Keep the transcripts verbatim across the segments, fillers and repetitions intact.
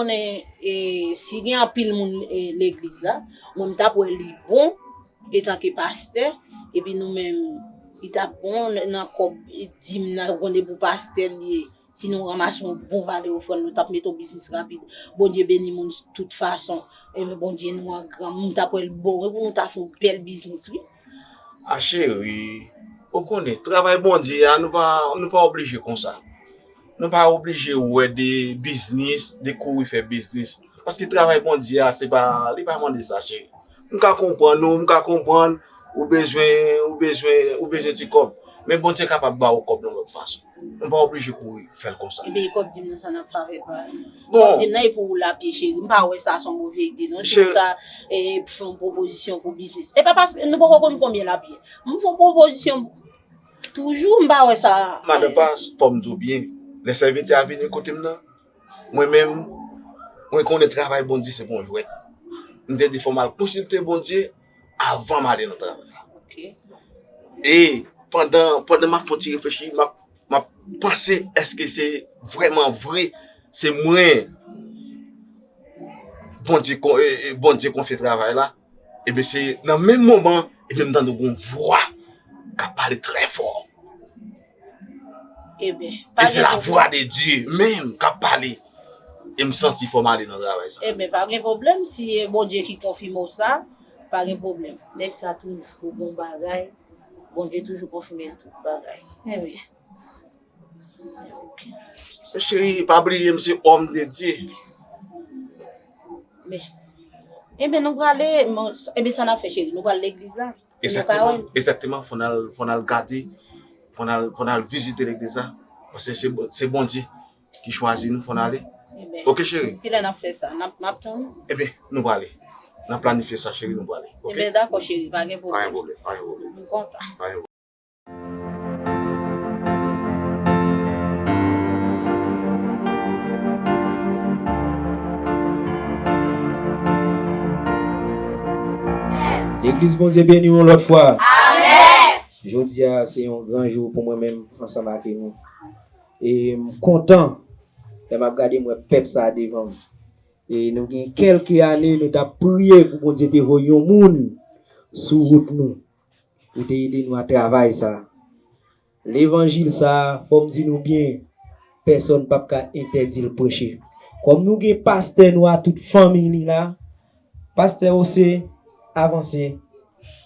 Konnen, e, si gen anpil moun, e, legliz la, mwen m t ap wè li bon, etanke pastè, epi nou menm, li t ap bon nan kòb, e, dim nan, ou konnen pou pastè li ye. Si nou ranmase yon bon valè ofrann, nou t ap mete yon biznis rapid. Bondye beni moun tout fason. Ebyen, Bondye nou an gran, moun t ap wè l bon, wi, pou nou ta fè yon bèl biznis, wi. A cheri, ou konnen, travay Bondye a, nou pa, nou pa oblije konsa. Nou pa oblije wè de biznis, de kouri fè biznis. Paske travay Bondye a, se pa, li pa mande sa, cheri. M ka konprann ou, m ka konprann ou bezwen, ou bezwen, ou bezwen ti kòb. Men Bondye kapab ba ou kòb nan lòt fason. Nou pa oblije kouri fè l konsa. Ebyen, kòb dim nan sa n ap fè avè pa. Bon. Kòb dim nan e pou woule a pye, cheri. M pa wè sa se yon move ide, non. Si Cheri. Ou ta, e, fè yon pwopozisyon pou biznis. E pa paske nou poko konn konbyen l ap ye. M fè yon pwopozisyon toujou, m pa wè sa. Madan Pas, fò m di w byen. Lè sèvitè a vini kote m nan, mwen menm, mwen konnen travay Bondye se pa yon jwèt. M te di fò m al konsilte Bondye avan m ale nan travay la. Ok. E pandan, pandan m ap fè yon ti reflechi, m ap, m ap panse, èske se vrèman vre, se mwen Bondye kon-, e, e, Bondye konfye travay la? Ebyen, se nan menm moman, ebyen, m tande yon vwa k ap pale trè fò. Ebyen, E se lavwa de Dye menm k ap pale. E m santi fò m ale nan travay sa. Ebyen, pa gen pwoblèm. Si e Bondye ki konfime w sa, pa gen pwoblèm. Nèg sa toujou gon bagay. Bondye toujou konfime l tout bagay. Ebyen. Cheri, pa bliye m se òm de Dye. Men, ebyen, nou prale, men, ebyen, sa n ap fè, cheri? Nou pral legliz la? Nou ka wè l? Egzakteman, egzakteman. Fò n al, fò n al gade, fò n al, fò n al vizite legliz la. Paske se, se Bondye ki chwazi nou, fò n ale. Ebyen, oke, cheri? Kilè n ap fè sa? N ap, m ap tann ou. Ebyen, nou prale. N ap planifye sa, cheri, nou prale. Oke? Ebyen, dakò, cheri, pa gen pwoblèm. Pa gen pwoblèm, pa gen pwoblèm. M kontan. Pa gen pwoblèm. Legliz, Bondye beni w yon lòt fwa. Amèn. Jodi a, se yon gran jou pou mwen menm ansanm ak nou. E m kontan lè m ap gade m wè pèp sa a devan m. E nou gen kèlke ane nou t ap priye pou Bondye te voye yon moun sou wout nou pou te ede nou a travay sa a. Levanjil sa a, fò m di nou byen, pèsonn p ap ka entèdi l preche. Kòm nou gen pastè nou a tout fanmi li la, pastè Ose, avanse,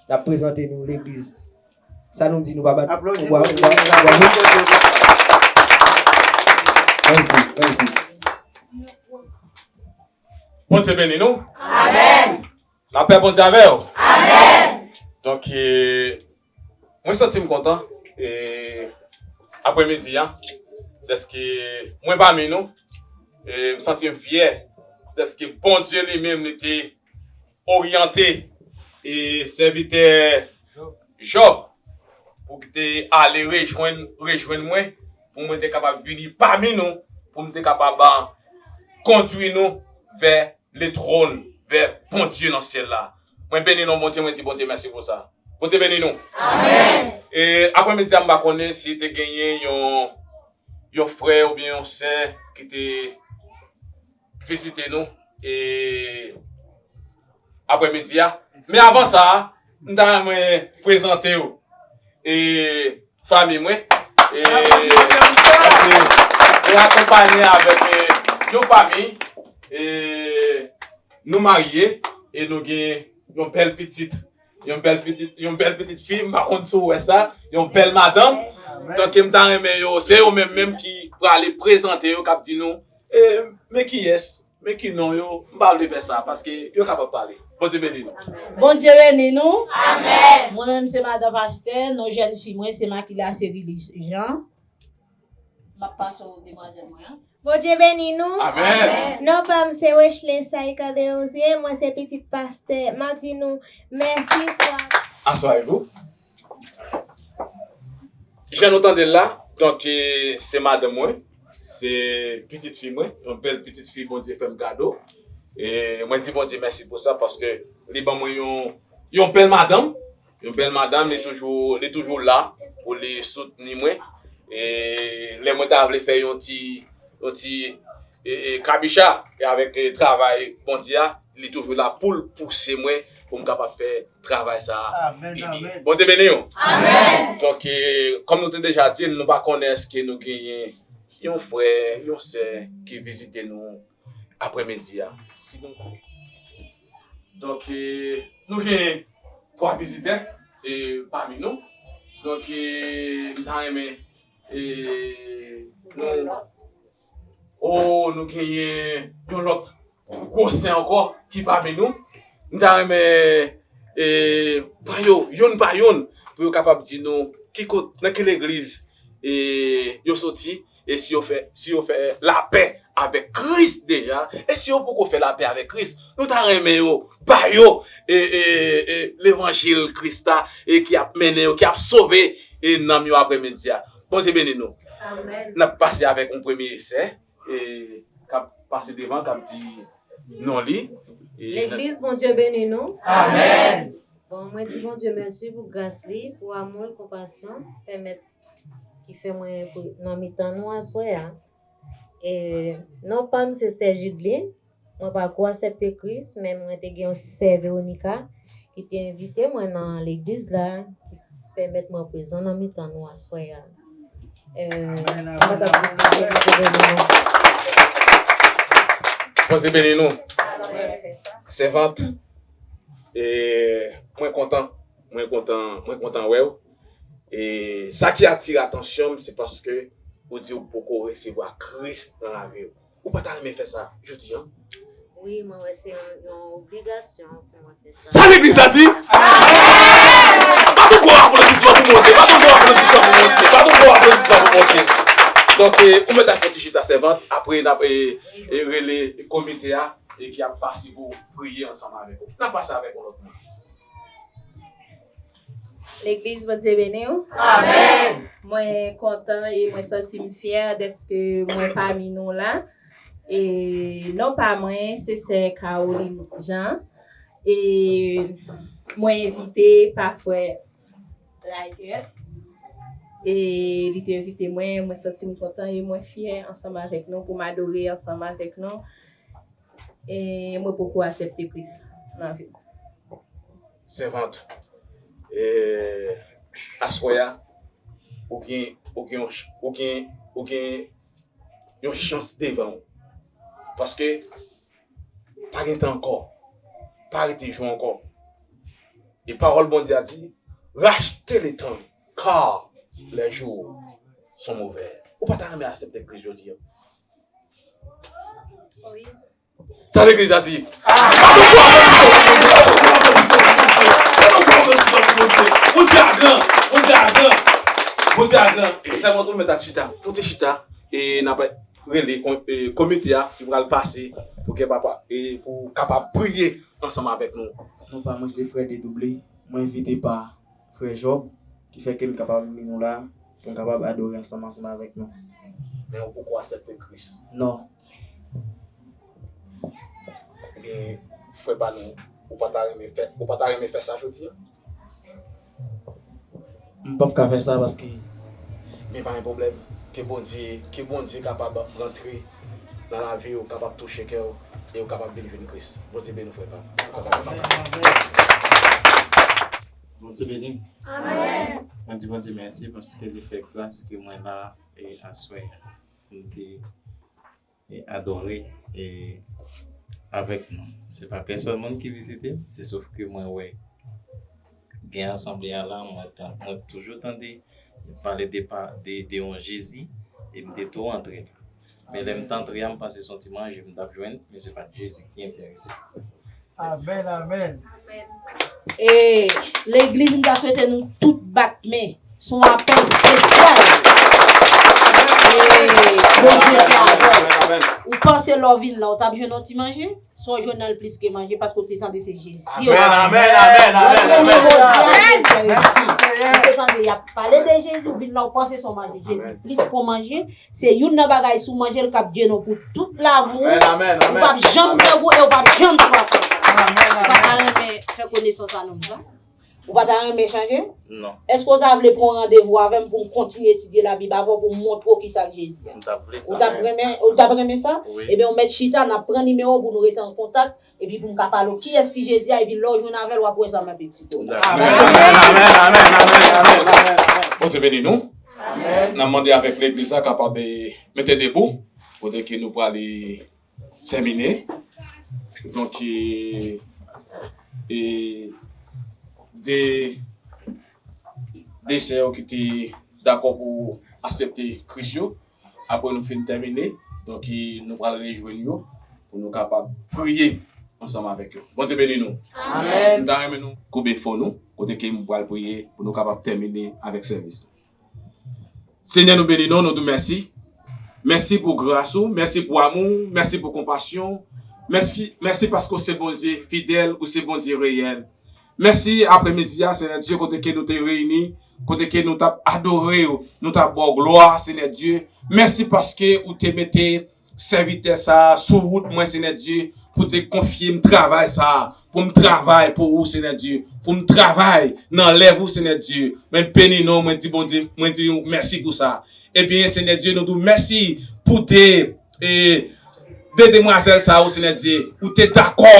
l ap prezante nou legliz. Sa nou di, nou pa bat Aplodi pou bwa, Bondye. Bwa, bwa, bwa. Mèsi, mèsi. Bondye beni nou. Amèn. Lapè Bondye avè w. Amèn. Donk, e, mwen santi m kontan, e, aprèmidi a, dèske mwen pami nou, e, m santi m fyè, dèske Bondye li menm li te oryante, e, sèvitè Jòb pou ki te ale rejwenn, rejwenn mwen, pou mwen te kapab vini pami nou, pou m te kapab, a, kondui nou vè le tròn, vè Bondye nan syèl la. Mwen beni non Bondye, mwen di Bondye mèsi pou sa. Bondye beni nou. Amèn. E aprèmidi a, m pa konnen si te genyen yon, yon frè oubyen yon sè ki te vizite nou, e, aprèmidi a. Men avan sa, m ta renmen prezante w, e, fanmi mwen. E, e akonpaye avèk, e, yon fanmi, e, nou marye, e nou gen yon bèl pitit. Yon bèl pitit, yon bèl pitit fi, m pa konn si w wè sa, yon bèl madanm. Amèn. Donk, m ta renmen yo, se yo menm menm ki prale prezante yo, k ap di nou, e, men kiyès, men ki non yo, m pa vle fè sa, paske yo kapab pale. Bondye beni nou. Bondye beni nou. Amèn. Mwen menm se madan pastè, non jèn fi mwen se Makila Cerilis Jean. M ap pase w demwazèl mwen an. Bondye beni nou. Amèn. Non pa m se Wechle Saïka Desrosiers, mwen se pitit pastè. M ap di nou mèsi pou. Asseyez-vous. Jan nou tande l la, donk, e, se madanm mwen, se pitit fi mwen, yon bèl pitit fi Bondye fè m kado. E mwen di Bondye mèsi pou sa, paske li ban mwen yon, yon bèl madanm, yon bèl madanm, li toujou, li toujou la pou li soutni mwen. E lè mwen ta vle fè yon ti, yon ti e, e, kabicha, e avèk, e, travay Bondye a, li toujou la pou l pouse mwen, pou m kapab fè travay sa a pi byen. Bondye beni w. Amèn. Donk, e, kòm nou te deja di l, nou pa konnen èske nou genyen yon frè, yon sè ki vizite nou aprèmidi a. Si nou Donk, e, nou gen twa vizitè, e, pami nou. Donk, e, m ta renmen, e, nou, o, nou genyen yon lòt gwo sè ankò ki pami nou. M ta renmen, e, pran yo, youn pa youn, pou yo kapab di nou ki kot, nan ki legliz, e, yo soti, e si yo fè, si yo fè lapè avèk Kris deja, e si yo poko fè lapè avèk Kris, nou ta renmen yo ba yo, e, e, e, levanjil Kris la, e ki ap mennen yo, ki ap sove, e, nanm yo aprèmidi a. Bondye beni nou. Amèn. N ap pase avèk yon premye esè, e, k ap pase devan, k ap di non li. E, legliz, Bondye beni nou. Amèn. Bon, mwen di Bondye mèsi pou gras li, pou amou l, konpasyon, pèmèt ki fè mwen pou, nan mitan nou aswè a. E, non pa m se Sè Jidlin. Mwen pako aksepte Kris, men mwen te gen yon sè Veronica ki te envite mwen nan legliz la, ki pèmèt mwen prezan nan mitan nou aswè a. E, mwen t ap di Bondye beni nou. Bondye beni nou. Sèvant, e, mwen kontan, mwen kontan, mwen kontan wè w. E sa ki atire atansyon m, se paske ou di ou poko resevwa Kris nan lavi w. Ou pa ta renmen fè sa jodi a? Wi, mwen wè se yon, yon obligasyon pou mwen fè sa. Sa legliz la di? Bat yon gwo aplodisman pou Bondye. Bat yon gwo aplodisman pou Bondye. Bat yon gwo aplodisman pou Bondye. Donk, e, ou mèt al fè ti chita sèvant. Apre, n ap, e, e, rele komite a, e ki ap pase pou priye ansanm avèk ou. N ap pase avèk yon lòt moun. Legliz, Bondye beni w. Amèn. Mwen kontan e mwen santi m fyè dèske mwen pami nou la. E non pa mwen, se sè Caroline Jean. E mwen envite pa frè Rayer. E li te envite mwen, mwen santi m kontan e mwen fyè ansanm avèk nou pou m adore ansanm avèk nou. E mwen poko aksepte Kris nan vi m. Sèvant, e, aswè a, ou gen, ou gen, ou gen, ou gen yon chans devan w. Paske pa gen tan ankò. Pa rete jou ankò. E pawòl Bondye a di, rachte le tan, car les jours sont mauvais. Ou pa ta renmen aksepte Kris jodi a? Wi. Sa legliz la di? Bondye a gran! Bondye a gran! Bondye a gran! Sèvant, ou mèt al chita. Pote chita, e n ap rele kon-, e, komite a ki pral pase pou gen papa, e pou kapab priye ansanm avèk nou. Non pa mwen se frè Dedouble. Mwen envite pa frè Job, ki fè ke m kapab vin nou la, pou m kapab adore ansanm, ansanm avèk nou. Men ou poko aksepte Kris? Non. Ebyen, frè pa nou, ou pa ta renmen fè, ou pa ta renmen fè sa jodi a? M p ap ka fè sa paske. Men pa gen pwoblèm. Ke Bondye, ke Bondye kapab rantre nan lavi w, kapab touche kè w, e w kapab vin jwenn Kris. Bondye beni w, frè pa m. Bondye beni. Amèn. Mwen di Bondye mèsi paske li fè gras ke mwen la, e, aswè a. Pou m te, e, adore, e, avèk nou. Se pa pèsòn moun ki vizite m, se sof ke mwen wè gen asanble a la, mwen tan-, mwen toujou tande pale de pa, de, de yon Jezi, e m te tou antre la. Men lè m t antre a, m panse se yon ti manje m t ap jwenn, men se pa t Jezi ki enterese. Amèn, amèn. E legliz, m ta swete nou tout bat men. Se yon apèl espesyal. E Bondye te avè w. Ou panse lè w vin la, ou t ap jwenn yon ti manje? Se yon jounen l plis ke manje, paske w te tande se Jezi. Amèn, amèn, amèn, amèn, amèn. Mèsi, Senyè. Ou te tande y ap pale de Jezi, ou vin la, ou panse se yon manje. Jezi plis ke yon manje. Se youn nan bagay, si w manje l, k ap djene w pou tout lavi w. Amèn, amèn, amèn. Ou p ap janm grangou e ou p ap janm swaf ankò. Amèn, amèn. Ou pa ta renmen fè konesans a nonm sa? Ou pa ta renmen chanje? Non. Èske w ta vle pran yon randevou avè m pou m kontinye etidye Labib avè w pou m montre w kisa k Jezi a? M t ap vle sa. Ou t ap renmen, ou t ap renmen sa? Wi. Ebyen, ou mèt chita, n ap pran nimewo w pou nou rete an kontak, epi pou m ka pale w kiyès ki Jezi a, epi lè w jwenn avè l, w ap wè sa m ap eksplike w. Dakò. Amèn, amèn, amèn, amèn, amèn, amèn, amèn. Bondye beni nou. Amèn. N ap mande avèk legliz la kapab, eh, mete debou, kote ke nou prale tèmine. Donk, e, e, de, de sè yo ki te dakò pou aksepte Kris yo, apre nou fin tèmine, donk, e, nou pral rejwenn yo pou nou kapab priye ansanm avèk yo. Bondye beni nou. Amèn. M ta renmen nou koube fò nou, kote ke m pral priye pou nou kapab tèmine avèk sèvis nou. Senyè, nou beni non, nou di w mèsi. Mèsi pou gras ou, mèsi pou amou w, mèsi pou konpasyon w. Mèsi, mèsi paske w se Bondye fidèl, ou se Bondye reyèl. Mèsi aprèmidi a, Senyè Dye, kote ke nou te reyini, kote ke nou t ap adore w, nou t ap ba w glwa, Senyè Dye. Mèsi paske ou te mete sèvitè sa a sou wout mwen, Senyè Dye, pou te konfye m travay sa a, pou m travay pou ou, Senyè Dye, pou m travay nan lèv ou, Senyè Dye. Mwen beni non, mwen di Bondye, mwen di w mèsi pou sa. Ebyen, Senyè Dye, nou di w mèsi pou de, e, de demwazèl sa yo, Senyè Dye, ou te dakò,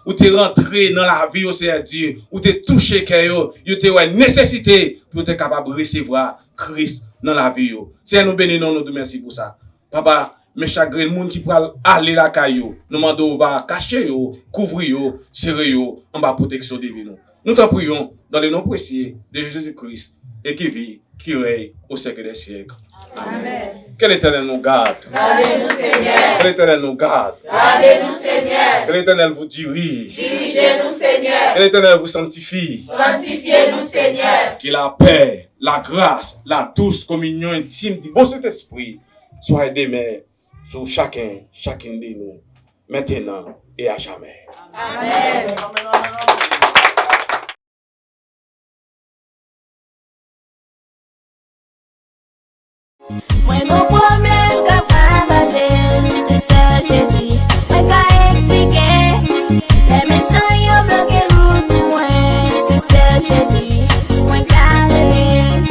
ou te rantre nan lavi yo, Senyè Dye, ou te touche kè yo, yo te wè nesesite pou yo te kapab resevwa Kris nan lavi yo. Senyè, nou beni non, nou di w mèsi pou sa. Papa, men chak grenn moun ki pral ale lakay yo, nou mande w va kache yo, kouvri yo, sere yo anba pwoteksyon diven ou. Nou t'en prions dans le nom précieux de Jésus-Christ et qui vit, qui règne au siècle des siècles. Amen. Amen. Que l'Éternel nous garde. Gardez-nous, Seigneur. Que l'Éternel nous garde. Gardez-nous, Seigneur. Que l'Éternel vous dirige. Dirigez-nous, Seigneur. Que l'Éternel vous sanctifie. Sanctifiez-nous, Seigneur. Que la paix, la grâce, la douce communion intime du bon Saint-Esprit soit et demeure sur chacun, chacune de nous, maintenant et à jamais. Amen. Mwen gon pwoblèm k ap ravaje m, se sèl Jezi mwen ka eksplike. Lè mechan yo bloke wout pou mwen, se sèl Jezi mwen ka rele.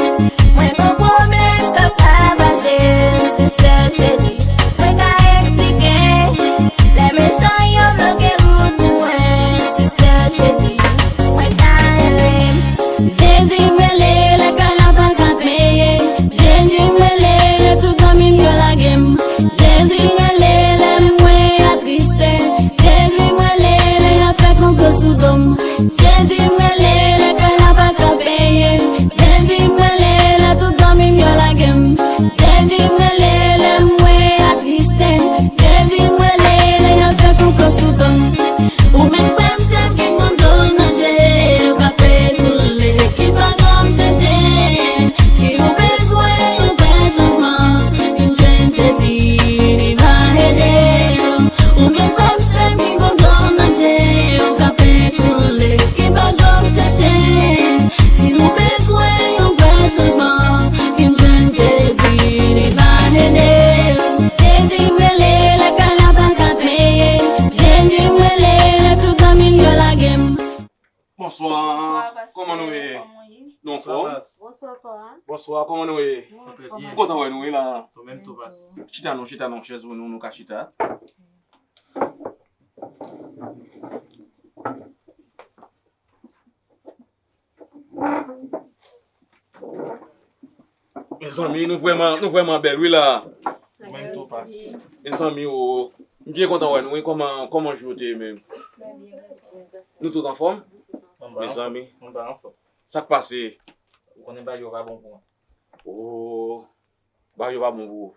Mwen gon pwoblèm k ap ravaje m, se sèl Jezi mwen ka eksplike. Lè mechan yo bloke wout pou mwen, se sèl Jezi mwen ka rele. Jezi m rele, lè kay la pa ka peye. Jezi m rele, lè tout zanmi m yo lage m. Jezi m rele, lè mwen atriste. Jezi m rele, lè y ap fè konplo sou do m. Jezi m rele, lè kay la pa ka peye. Jezi m rele, lè tout zanmi m yo lage m. Jezi m rele, lè mwen atriste. Jezi m rele, lè y ap fè konplo sou do m. Ou menm frè m, sè m ki gon dlo nan je, ou ka peye tout lè ki pa janm seche. Si ou bezwen yon vrè chanjman, vin jwenn Jezi, li va ede w. Ou menm frè m, sè m ki gon dlo nan je, ou ka peye tout lè ki pa janm seche. Si ou bezwen yon vrè chanjman, vin jwenn Jezi, li va ede w. Jezi m rele, lè kay la pa ka peye. Jezi m rele, lè tout zanmi m yo lage m. Bonswa. Bonswa, pastè. Kòman nou ye? Kòman w ye? Nou anfòm? Bonswa, Florence. Bonswa, kòman nou ye? Nou anfòm. M kontan wè nou wi la. Nou menm tou, pas. Chita non, chita non, chèz ou nou, nou ka chita. Mezanmi, nou vrèman, nou vrèman bèl wi la. Mwen tou, pas. Mezanmi o, m byen kontan wè nou wi. Kòman, kòman jou yo te ye menm? Nou tout anfòm? Mezanmi. Sa k pase? Ou konnen bagay yo pa bon pou mwen. O, bagay yo pa bon pou ou.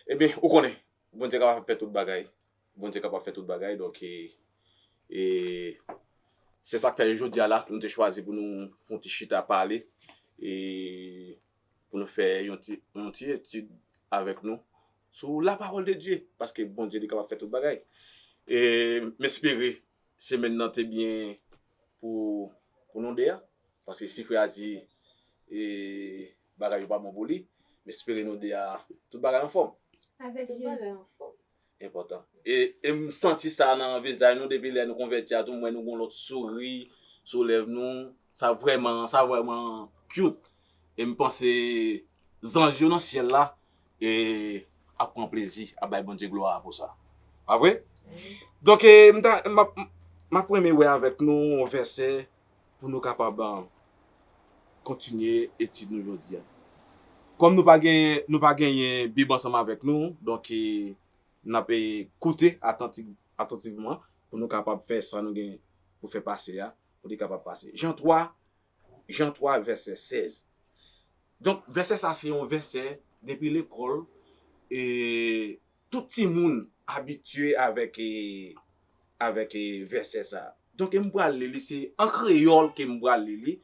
Ebyen, ou konnen, Bondye kapab fè tout bagay. Bondye kapab fè tout bagay. Donk, e, e, se sa k fè jodi a la, nou te chwazi pou nou fè yon ti chita pale, e, pou nou fè yon ti, yon ti etid avèk nou sou la parole de Dieu, paske Bondye li kapab fè tout bagay. E, m espere semèn nan te byen pou, pou nou de a. Paske si frè a di, e, bagay yo pa bon pou li, m espere nou de a, tout bagay anfòm. Avèk Jezi. Enpòtan. E, e m santi sa nan vizaj nou depi lè nou konvèti a tou, m wè nou gon lòt souri sou lèv nou. Sa vrèman, sa vrèman cute. E m panse zanj yo nan syèl la e ap pran plezi, ap bay Bondye glwa pou sa. Pa vre? Donk, e, m ta, m ap, m ap renmen wè avèk nou yon vèsè pou nou kapab, a, kontinye etid nou jodi a. Kòm nou pa gen, nou pa genyen Bib ansanm avèk nou, donk, e, n ap, e, koute atanti-, atantivman pou nou kapab fè sa nou gen pou fè pase a, pou li kapab pase. Jan twa, Jan twa, vèsè sèz. Donk, vèsè sa se yon vèsè depi lekòl, e tout timoun abitye avèk, e, avèk, e, vèsè sa. Donk, e m pral li li, se an kreyòl ke m pral li li,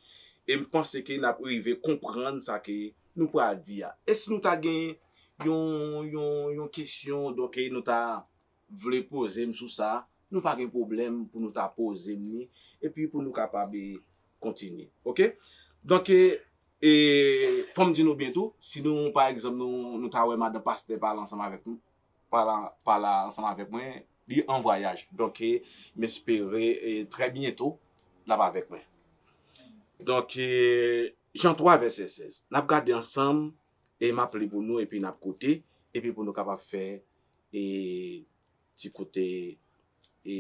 e m panse ke n ap rive konprann sa ke nou pral di a. E si nou ta gen yon, yon, yon kesyon, donk, e nou ta vle poze m sou sa, nou pa gen pwoblèm pou nou ta poze m li, epi pou nou kapab, e, kontinye. Oke? Donk, e, e, fò m di nou byen tou, si nou, pa egzanp, nou, nou ta wè madan pastè pale ansanm avèk nou, pale, pale ansanm avèk mwen, li an vwayaj. Donk, e, m espere, e, trè byento, l ap avèk mwen. Donk, e, Jan twa, vèsè sèz. N ap gade ansanm, e m ap li pou nou, epi n ap koute, epi pou nou kapab fè, e, ti koute, e,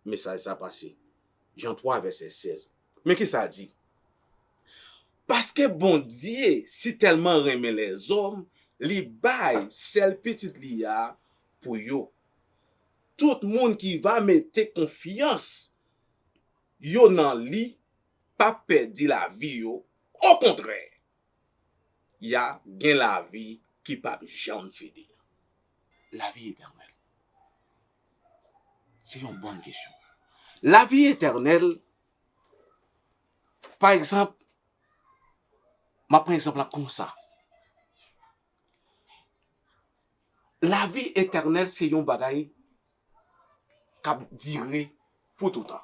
mesaj sa pase. Jan twa, vèsè sèz. Men ki sa di? Paske Bondye si tèlman renmen lèzòm, li bay sèl Pitit li a pou yo. Tout moun ki va mete konfyans yo nan li p ap pèdi lavi yo. Okontrè, y a gen lavi ki p ap janm fini. Lavi etènèl. Se yon bòn kesyon. Lavi etènèl, pa egzanp, m ap pran egzanp la konsa. Lavi etènèl se yon bagay k ap dire pou toutan.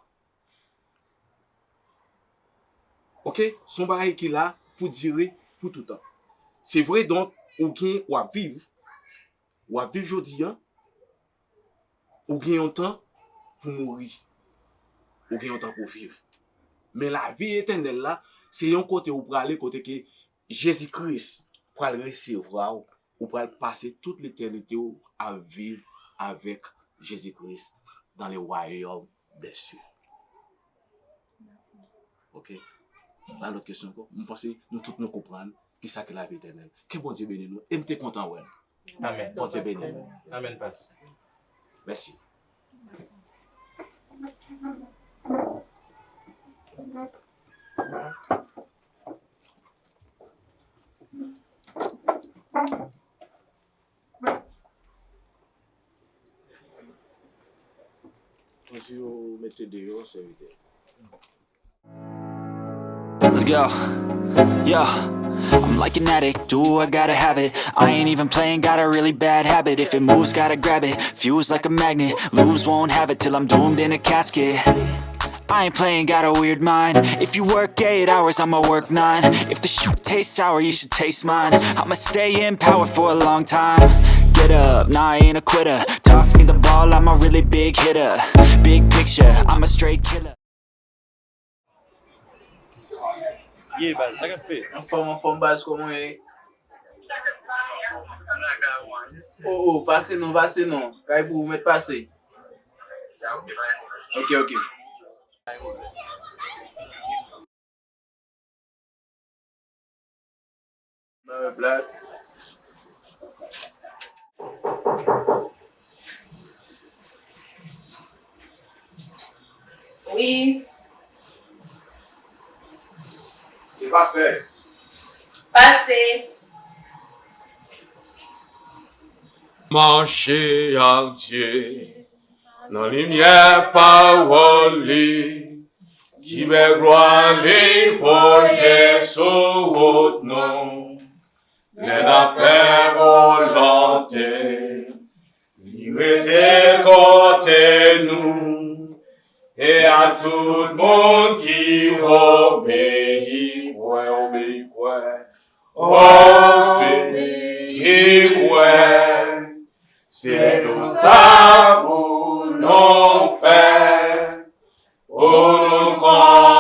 Oke? Se yon bagay ki la pou dire pou toutan. Se vre, donk, ou gen, w ap viv, w ap viv jodi a, ou gen yon tan pou mouri, ou gen yon tan pou viv. Men lavi etènèl la, se yon kote ou prale, kote ke Jezi Kris pral resevwa w, ou pral pase tout letènite w ap viv avèk Jezi Kris dans le royaume des cieux. Oke? Pa lòt kesyon ankò. M panse nou tout nou konprann kisa ki lavi etènèl. Ke Bondye beni nou. E m te kontan wè nou. Amèn. Bondye beni nou. Amèn, pas. Mèsi. Mwen si yo mete deyò sèvitè. Let's go. Yeah. I'm like an addict, do I gotta have it. I ain't even playing, got a really bad habit. If it moves, gotta grab it. Fuse like a magnet, lose, won't have it till I'm doomed in a casket. I ain't playing, got a weird mind. If you work eight hours, I'ma work nine. If the shit tastes sour, you should taste mine. I'ma stay in power for a long time. Get up, nah, I ain't a quitter. Toss me the ball, I'm a really big hitter. Big picture, I'm a straight killer. Ye baz, sa k ap fèt? Anfòm, anfòm baz, kòman w ye? O, o, pase non, pase non. Kay pou ou mèt pase. Ok, ok. Ba yo plat. Wi. Li pase. Pase. Mache ak Dye nan limyè pawòl li, ki bèl glwa li voye sou wout nou. Lè n ap fè volonte li, rete kote nou. E a tout moun ki obeyi, kwè, obeyi, kwè, obeyi, kwè. Se tout sa pou nou fè, pou nou konn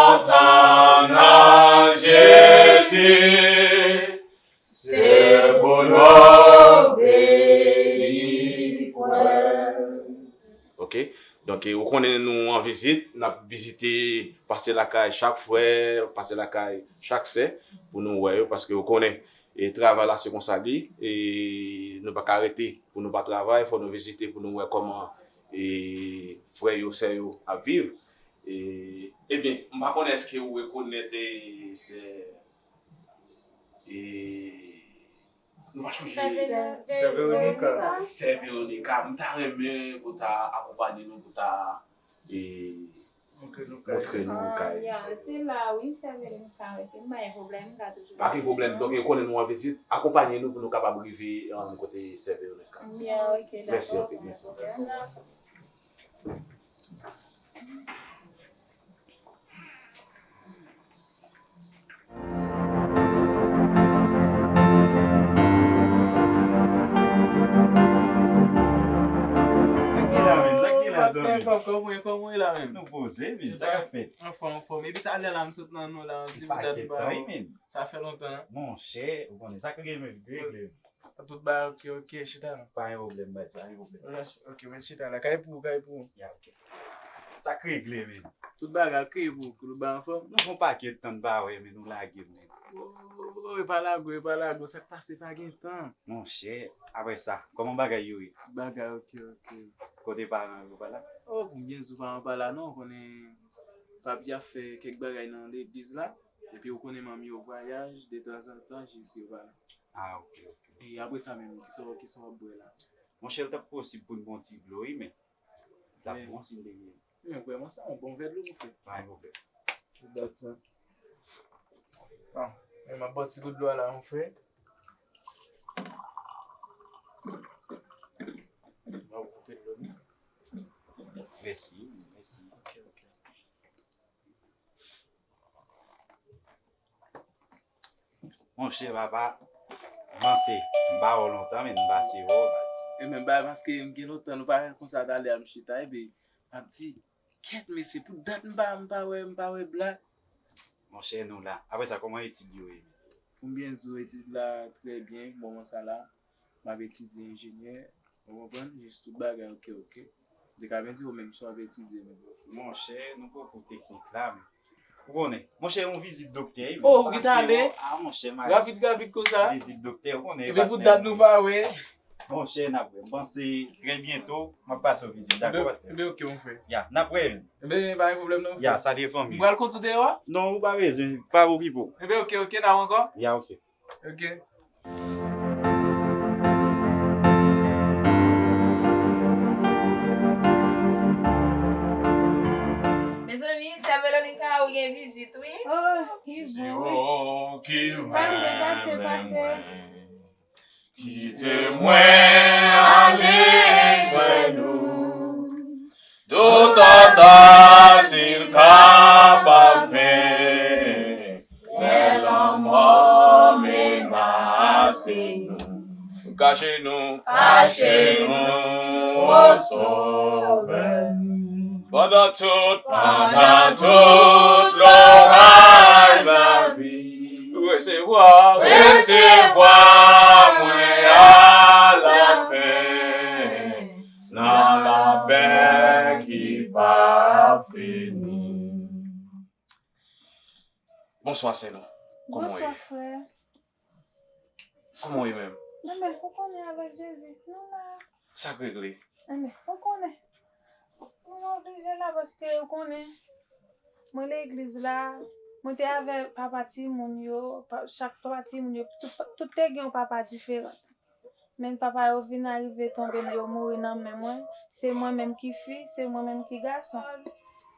konnen nou an vizit, n ap vizite, pase lakay chak frè, pase lakay chak sè, pou nou wè yo, paske ou konnen, e travay la se konsa li, e nou pa ka rete pou nou pa travay, fò nou vizite pou nou wè kòman, e frè yo, sè yo ap viv. E, ebyen, m pa konnen èske ou rekonèt, e, sè, e, nou pa chonje. Sè Veronica. Sè Veronica, m ta renmen pou ta akonpanye nou, pou ta, e, montre nou kay. Ah, ya, se la, wi, sè Veronica rete. M pa gen pwoblèm, m ka toujou. Pa gen pwoblèm. Donk, e konnen nou an vizit, akonpanye nou pou nou kapab rive, e, kote sè Veronica. Ya, ok, dakò. Mèsi anpil, mèsi anpil. Sa k gen la, men? Sa k gen la, zanmi? Kòman, kòman, kòman w ye la, men? Nou poze, men. Sa k ap fèt? Anfòm, anfòm. Epi talè la, m sot nan nou la, yon ti bout dat m pa wè w. Sa fè lontan. Monchè, ou konnen sa k gen, men, regle. Tout bagay ok, ok, chita la. Pa gen pwoblèm, baz, pa gen pwoblèm. Ok, men chita la. Kay pou ou, kay pou ou. Ya, ok. Sa k regle, men? Tout bagay ok, pou ou, tout bagay anfòm. Nou fè yon pakèt tan n pa wè, men nou lage, men. Oh, e pa lage w, e pa lage w, sa k pase pa gen tan. Monchè, apre sa, kòman bagay yo ye? Tout bagay ok, ok. Kote paran yo pa la? Oh, pou m byen di w, paran pa la non, konnen papi ap fè kèk bagay nan legliz la, epi ou konnen manmi yo vwayaj, detanzantan, jis yo pa la. Ah, ok, ok. E apre sa menm, kisa w, kisa w ap bwè la? Monchè, l t ap posib pou n bwè yon ti dlo, wi, men. L t ap bon si n te gen. Men, vrèman, sa yon bon vè dlo pou fè. Pa gen pwoblèm. Dat sa. Bon, men m ap bwè ti gout dlo a la, mon frè. M ap goute dlo, wi. Mèsi, mèsi. Ok, ok. Monchè, papa, m panse, m pa wè w lontan, men m pase wè w, baz. E men, ba, paske m gen lontan, nou pa konsa talè a m chita, epi, m ap di, kèt, mesye, pou dat m pa, m pa wè, m pa wè Black. Monchè, nou la. Apre sa, kòman etid yo ye? Pou m byen di w, etid la trè byen, moman sa la. M ap etidye enjenyè, ou konprann? Jis tout bagay ok, ok. M te ka byen di w menm si w ap etidye menm. Monchè, nou poko teknik la, men. Ou konnen. Monchè, yon vizit doktè, wi, men. Oh, ou ki t ale? Ah, monchè, m ale. Rapid, rapid konsa. Vizit doktè, ou konnen. Epi pou dat nou pa wè. Monchè, n ap wè. M panse trè byento, m ap pase w vizit, dakò, patnè? Ebyen, ok, mon frè. Ya, n ap wè. Ebyen, pa gen pwoblèm non, frè. Ya, sa de fanmi. M pral kont ou deyò a? Non, ou pa bezwen, pa okipe w. Ebyen, ok, ok, n a wè ankò. Ya, ok. Ok. Mezanmi, sè Veronica, ou gen vizit, wi. Oh, ki bon. Pase, pase, pase. Kite mwen ale jwenn ou. Doutata, si l ka pa ven, lè lanmò menase nou, kache nou, kache nou, o Sovè. Pandan tout, pandan tout loraj lavi, resevwa, resevwa mwen alafen nan lapè ki p ap fini. Bonswa, sè nou. Kòman w ye? Bonswa, frè. Kòman w ye menm? Enben, ou konnen, avèk Jezi, nou la. Sa k regle? Enben, ou konnen. Mwen oblije la paske ou konnen, mwen legliz la, mwen te avè papa timoun yo, pa, chak papa timoun yo, tout, tout te gen yon papa diferan. Men papa yo vin arive tonbe, yo mouri nan men mwen. Se mwen menm ki fi, se mwen menm ki gason.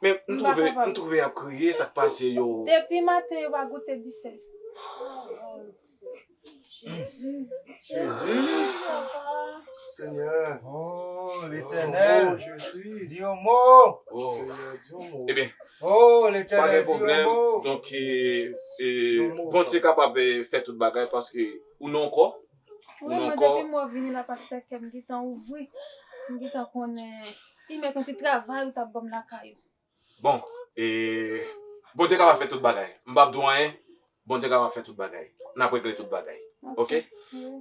Men m twouve, m twouve y ap kriye, sa k pase yo? Depi maten, yo pa goute disè. Jezi. Jezi. Senyè. Oh, Letènèl. Oh, Jezi. Di yon mo. Oh. Senyè, di yon mo. Ebyen, oh, Letènèl, di yon mo. Donk, e, e, Bondye kapab, e, fè tout bagay paske ou nan kò. Wi, mwen, depi mwen vini la, pastè, kè m gentan ouvri. M gentan konnen li mèt yon ti travay ou t ap ban m lakay ou. Bon, e, Bondye kapab fè tout bagay. M p ap di w anyen, Bondye kapab fè tout bagay. N ap regle tout bagay. Ok?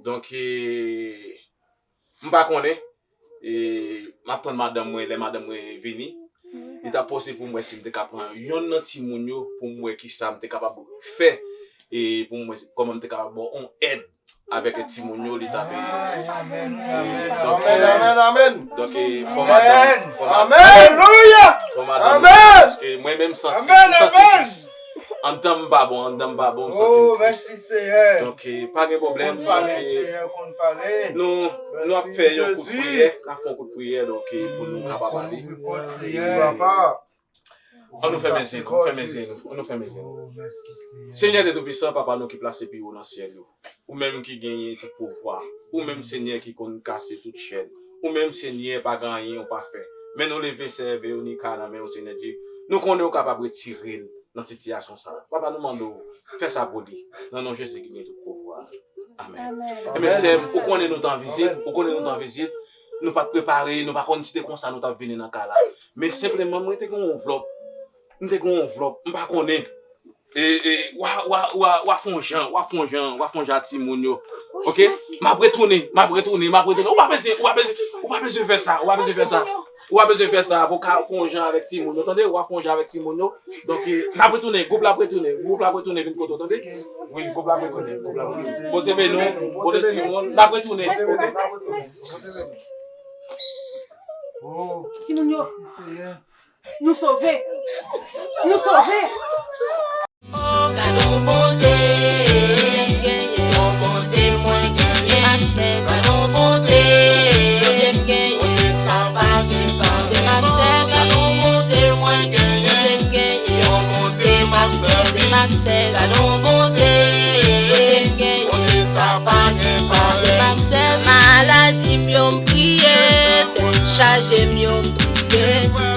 Donk, e, m pa konnen, e, m ap tann madanm mwen, lè madanm mwen vini. Li t ap posib pou m wè si m te ka pran yonn nan timoun yo, pou m wè kisa m te kapab fè, e pou m wè si- kòman m te kapab ba w yon èd avèk timoun yo, li t ap. Ay, amèn, wi, amèn, donk, amèn, amèn, amèn. Donk, e, fò madanm, fò madanm, alelouya, fò madanm, amèn, paske mwen menm santi, m santi tris. Anndan m pa bon, anndan m pa bon, m santi m tris. Mèsi, Seyè. Donk, e, pa gen pwoblèm. Konn pale, donk, e, Seyè, konn pale. Nou, nou ap fè yon kout priyè, n ap fè yon kout priyè, donk, e, pou nou kapab ale. Mèsi, Seyè, papa. An nou fèmen zye nou, fèmen zye nou, an nou fèmen zye nou. Senyè de Toupisan, Papa nou ki plase pi wo nan syèl yo, ou menm ki genyen tout pouvwa, ou menm Senyè ki konn kase tout chèn, ou menm Senyè pa gen anyen ou pa fè. Men nou leve sè Veronica nan men w, Senyè Dye. Nou konnen ou kapab retire l nan sitiyasyon sa a. Papa, nou mande w fè sa pou li, nan non Jezi ki gen tout pouvwa. Amèn. Amèn. Ebyen, sè m, ou konnen nou t an vizit, ou konnen nou t an vizit. Nou pa t prepare, nou pa konn si te konsa nou t ap vini nan kay la. Men senpleman, mwen te gen yon anvlòp. M te gen yon anvlòp, m pa konnen. E, e, w a, w a, w a, w a fè yon jan, w a fè yon jan, w a fè yon jan a timoun yo. Oke? M ap retounen, m ap retounen, m ap retounen. Ou pa bezwen, ou pa bezwen, ou pa bezwen fè sa, ou pa bezwen fè sa. Ou pa bezwen fè sa, pou w ka fè yon jan avèk timoun yo, tande? Ou pa fè yon jan avèk timoun yo. Donk, e, n ap retounen, gwoup la ap retounen, gwoup la ap retounen vin kote w, tande? Wi, gwoup la ap retounen, gwoup la ap retounen. Bondye beni w, Bondye timoun, n ap retounen, oke? Timoun yo, nou sove, nou sove. Oh, gade yon Bondye, yon Bondye mwen genyen. Gade yon Bondye, Bondye m genyen. Bondye sa pa gen parèy. Gade yon Bondye mwen genyen. Bondye m genyen. Yon Bondye m ap sèvi. Gade yon Bondye, Bondye m genyen. Bondye sa pa gen parèy. Maladi m yo m priye, tèt chaje m yo m priye.